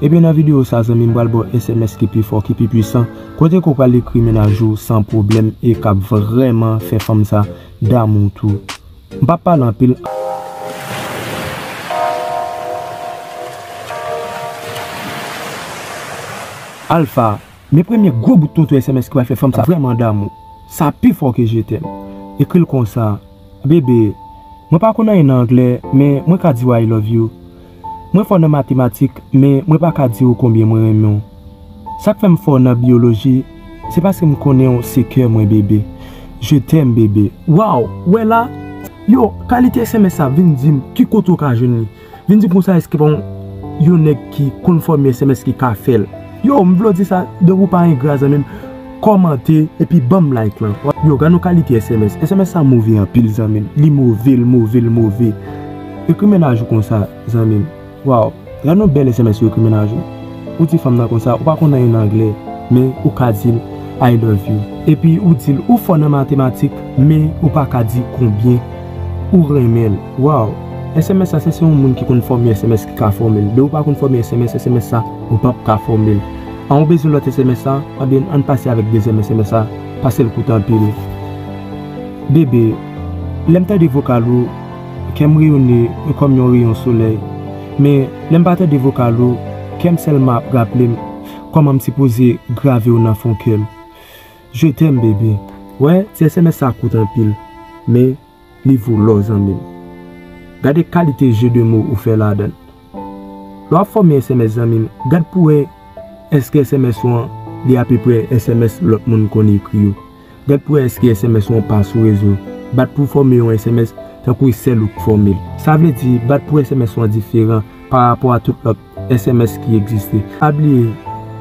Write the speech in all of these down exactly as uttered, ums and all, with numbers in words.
Ebyen, nan videyo sa, zanmi m, m pral ba w S M S ki pi fò, ki pi pwisan, kote ke w pral ekri mennaj ou san pwoblèm e k ap vrèman fè fanm sa damou w tou. M p ap pale anpil. Alpha, men premye gwo bout tonton S M S ki pral fè fanm sa vrèman damou w. Sa pi fò ke je t'aime. Ekri l konsa. Bebe, mwen pa konn anyen nan anglè, men mwen ka di w I love you. Mwen fò nan matematik, men mwen pa ka di w konbyen mwen renmen w. Sa k fè m fò nan biyoloji, se paske m konnen w se kè mwen, bebe. Je t'aime, bebe. Waw, wè la? Yo, kalite S M S sa vin di m ki kote w ka jwenn li. Vin di m konsa èske pa yon, yon nèg ki konn fòme S M S ki ka fè l. Yo, m vle w di sa, depi w pa engra, zanmi m, kòmante epi ban m like lan. Yo, gad yon kalite S M S. S M S sa move anpil, zanmi m. Li move, l move, l move. Ekri mennaj ou konsa, zanmi m. Waw, gad yon bèl S M S ou ekri mennaj ou. Ou di fanm nan konsa, ou pa konn anyen nan anglè, men ou ka di l I love you. Epi ou di l ou fò nan matematik, men ou pa ka di konbyen ou renmen l. Waw, S M S sa, se, se yon moun ki konn fòme S M S ki ka fòme l. Depi w pa konn fòme S M S, S M S sa, ou p ap ka fòme l. An, ou bezwen lòt S M S sa? Ebyen, ann pase avèk dezyèm S M S sa, paske l kout anpil. Bebe, lè m tande vokal ou, kè m reyone kòm yon reyon solèy. Men, lè m pa tande vokal ou, kè m sèlman ap raple m kòman m sipoze grave w nan fon kè m. Je t'aime, bebe. Wè, ti S M S sa kout anpil, men li vo lò, zanmi m. Gade kalite jeu de mots ou fè ladan l. Lè w ap fòme S M S, zanmi m, gad pou wè èske S M S ou an li apeprè S M S lòt moun konn ekri yo. Gad pou wè èske S M S ou an pa sou rezo. Bat pou w fòme yon S M S tankou e sèl ou k fòme l. Sa vle di, bat pou S M S ou an diferan pa rapò a tout lòt S M S ki egziste. Pa bliye,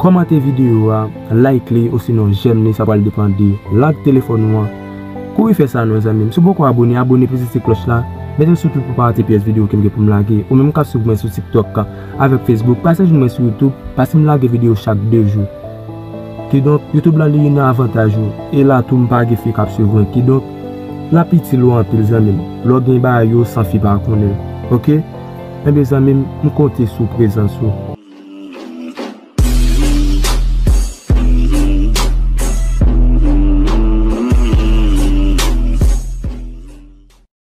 kòmante videyo a, like li, osinon jèm li, sa pral depann de lang telefòn ou an. Kouri fè sa non, zanmi m. Si w poko abone, abone, peze ti klòch la, mete l sou tout pou pa rate pyès videyo ke m gen pou m lage. Ou menm k ap swiv mwen sou TikTok avèk Facebook, pase jwenn mwen sou YouTube, paske m lage videyo chak de jou. Kidonk, YouTube la, li nan avantaj ou. E la tou, m pa gen fi k ap swiv mwen. Kidonk, l ap itil ou anpil, zanmi m. Lè w gen bagay yo san fi pa konnen. Oke? Ebyen, zanmi m, m konte sou prezans ou.